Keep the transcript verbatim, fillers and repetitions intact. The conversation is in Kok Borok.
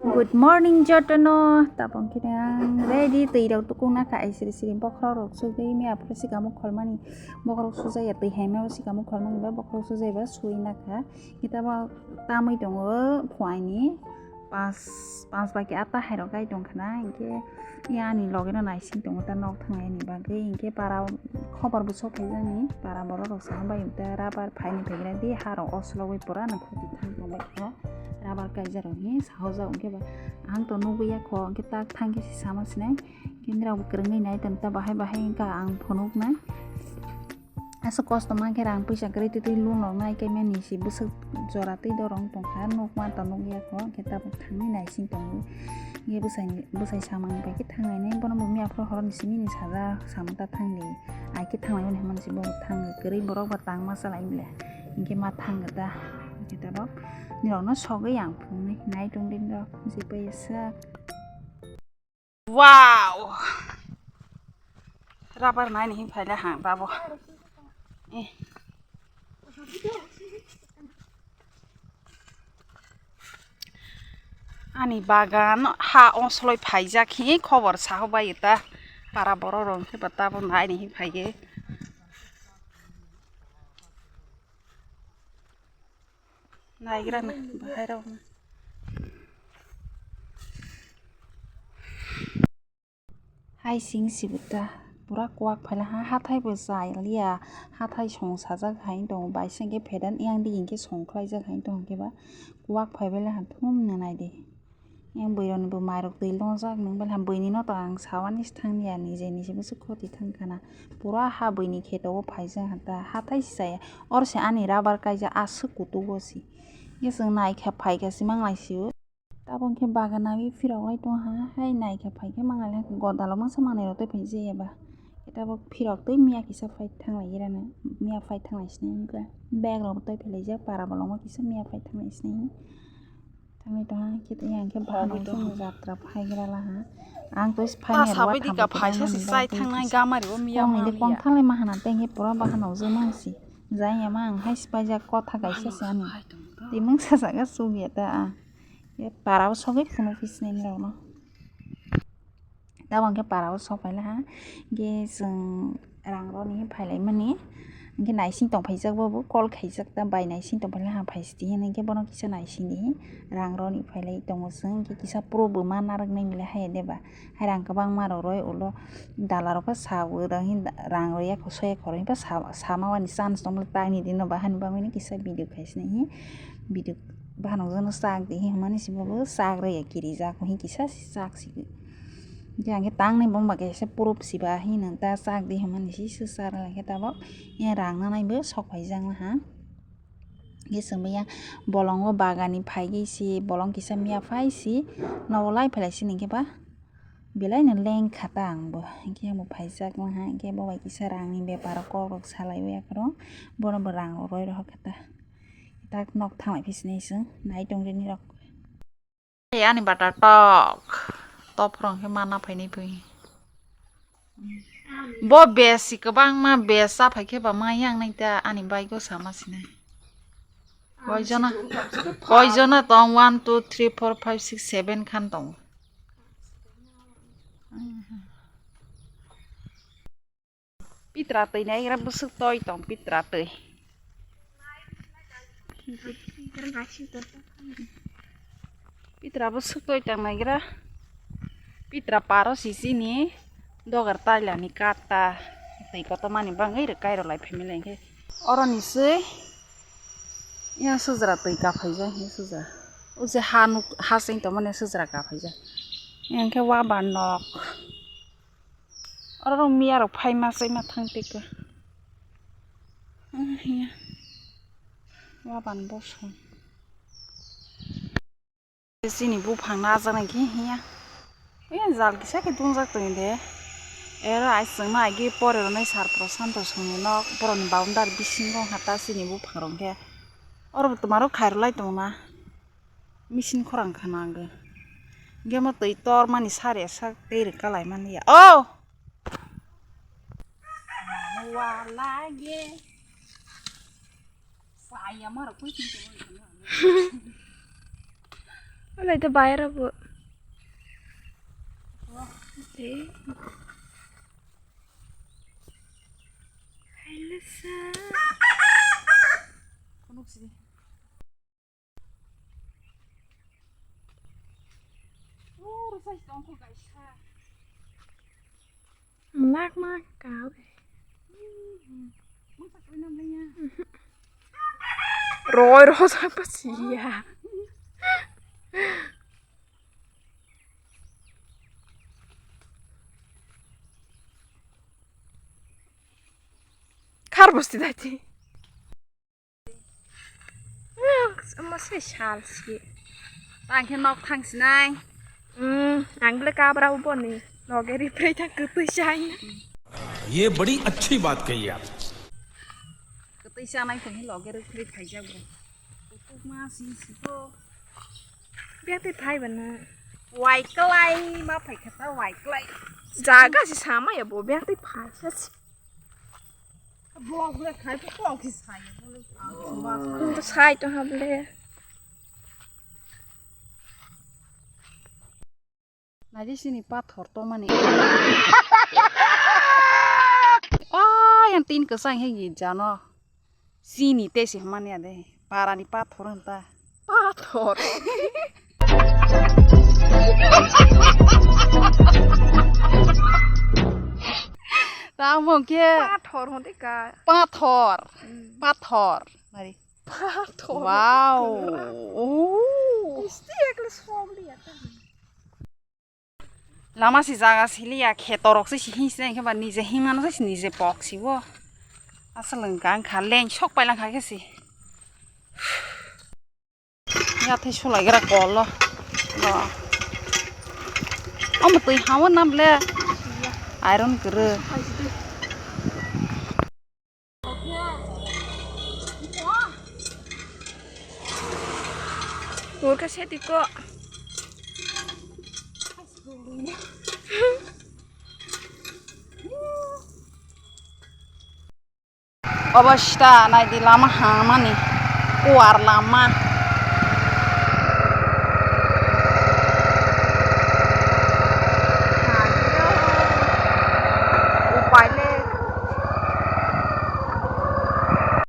Good morning jotono, tabok khe ang ready, twi rok tukuna kha, ai siri siri bokhorok rok sugwi mia phuru sikamo kholmani, bokhorok sujaya twi hai mao sikamo kholmani ba bokhorok sujaya ba sui na kha. Kita bo tamwi tongo phuaini pas pas bai khe ata hai rok gai tong khana, hinkhe ani loge no naising tongo ta nok thangnai ni bagwi, hinkhe para o khobor bo sok phaijani, para borok rok sa bai ta rubber phaini phaikhe di ha rok oslogwi pura no khoti thang tong bai kha, rubber kaijak rok hi. Hojak hwnkhe ba ang to nugwi ya kho, hwnkhe tak thang khe se sama sinai, hwnkhe nirok bo kwrwngwi nai tong ta bahai bahai wngkha ang phunuknai. Aswk kosto mankhe rang puisa kwrwi twi twi loan rok nai khe mani se bwswk jora twi dorong tongkha, nukma to nukya kho, hwnkhe tabuk thangwi naising tongo. Hwnkhe bwsai bwsai samani bai khe thangnai nai, bono bo miya phuru horoni simi ni sajak samung ta thangdi, ai khe thanglai mani hwnmani se bo thangwi kwrwi borok bo tangma salai bile, hwnkhe ma thangwi ta, hwnkhe tabuk nirokno sogwi ang phunuknai nai tongdi nirok je pai sak. Wow! Rubber nai ni him phaile hang rabo. Eh. Ani bagan ha onsoloi phaijak hi khobor saho bai ta para borok rok khe ba tabuk nai ni him phaige. Naigra na bahai rok na. Hai sing sibita pura kuak phaila ha, hathai bo chai liya, hathai song sajak hai tongo, bai sengke phedan yang di hinkhe song khlaijak hai tong khe ba kuak phai bai ha thum nwnai di. Yang bwrwi rok ni bo mai rok twi longjak nung bai ha, bwrwi ni no to ang sawani se thang ya, nije nije bwswk khoti thang khana, pura ha bwrwi ni kheto o phaijak ha ta, hathai se chaya, oro se ani rubber kaijak aswk kutuk o se, hwnkhe chwng naikha phaikha se manglai sio. Tabuk khe bagan nawi phirok lai tong ha, hai naikha phaikhe manglai godalo masa manwi rok tei phai jaya ba. Tabuk phirok tei miya kisa phai thanglai rana, miya phai thanglai sinai wngkha. Bag rok tei phai laijak para bolong o kisa miya phai thanglai sinai. Thanglai tong ha, khe tei ang khe bahan o jatra phai gra la ha. Ang tei phai ta sabai di ka phaisa se chai thangnai gamari o miya kong ni de kong thanglai ma hana tei khe pura bahan o jwmang si. Jaya ma ang hai se paijak kotha kaisa se ani. Tei mungsa jaga sugya ta a. Ye para o sogwi phunuk phi sinai nirok no. Tabang khe para o sok phaila ha. Hwnkhe chwng rang roni phailai mani. Hwnkhe naising tong phaijak bo, bo call khaijak ta bai naising tong phaila ha phai sidi hwnwi hwnkhe bono kisa naising di. Rang roni phailai tongo chwng hwnkhe kisa pro bo ma narwk nai mili haya de ba. Hai rang kwbangma rok roi ulo dala rok khe sa bo rang rok yakho soya khoro hwnba sa, sama wani chance tong mili tang ni di no ba hani bagwi no kisa video khai sinai hi. Video bahan o jono chak di hi hwnmani si bo bo chak rw ya kirijak hi kisa si chak si. Hwnkhe ang khe tang nai bo ba kaisa proof si ba hi nang ta chak di hwnmani si swchar lai khe tabok. Yang rang nanai bo sok phai jak na ha. Hwnkhe chwng bo yang bolong o bagan ni phai gwi si bolong kisa miya phai si nogo lai phailai si nang khe ba belai no leng kha ta ang bo. Hwnkhe ang bo phai jak na ha hwnkhe bo bai kisa rang ni bepar o kok rok salai o ya khe rw bono bo rang rok roi rohor kha ta. Tak nok thanglai phi sinai chwng nai tong rini rok. Ani bata tok top rong khe mana phainai phi. Bo besi kwbangma bes cha phai khe ba ma yang nai ta ani bike o sama sinai. Koi jona, koi jona tong one two three four five six seven khan tong. Pitra twi naigra bwswk toi tong pitra twi. Pitra bwswk toi tong naigra. Pitra paro sisini dogar taila ni kata twi kotorma ni bagwi rwkai rwlai family hwnkhe. Oro ni se ya sujra twi kaphaijak hwnkhe sujra. O je ha nuk ha seng tongmani sujra kaphaijak. Hwnkhe wabar nok. Oro rw miya rok phai ma chai ma thang tei kha. Waban bosong. Chini buphang najaknai khe hiya. Jal kisa khe dungjak tong de. Ero ai chwngno agi pore rwnai sar Prosanto songni nok borokni boundary bisingo hata chini buphang rok khe. Oro bo twma rok khairwlai tongna. Misin khorang kha nango. Hwnkhe mo twi tor mani sari sak tei rwkha lai mani ya. O! Wala ye. Saya ma rok koi tong tong. Alai to bayar abo. Te. Hello, sir. Kunuk sini. Oh, rasa si tongkol kaisa. Mak mak kau. Roi roi sa pa sia. Khar bosti dati. Omo se sal si. Tang khe nok thang sinai. Hmm, ang bele kabra uboni. Loge ripre thang kwtwi sai. ये बड़ी अच्छी बात कही आप। Kwtwi sanai thang khe loge ripre thai jago. Kutuk ma si si ko. Biak twi phai bana. Wai klai ma phai khe ta wai klai. Jaga si sama ya bo biak twi phai sa si. Vlog le khai po kok ki sai. Ang to sai to hable. Naji sini pathor to mani. Ah, yang tin kesang he jano. Sini te si mani ade. Parani pathor anta. Pathor. Tamo khe pathor honde ka. Pathor. Hmm. Pathor. Mari. Pathor. Wow. Oh. Isti ekle somli ya. Lama si jaga siliya, khetorok se si hing sinai khe ba nije hing mano se si nije pok sibo. Aswk wngkha wngkha leng sok pailangkha khe si. Yathai sulaigra kol o. Bo. Omo twi hao na ble. Iron kwrwi. Urka seti ko. Obo sita naidi lama hamani. Kuar lama.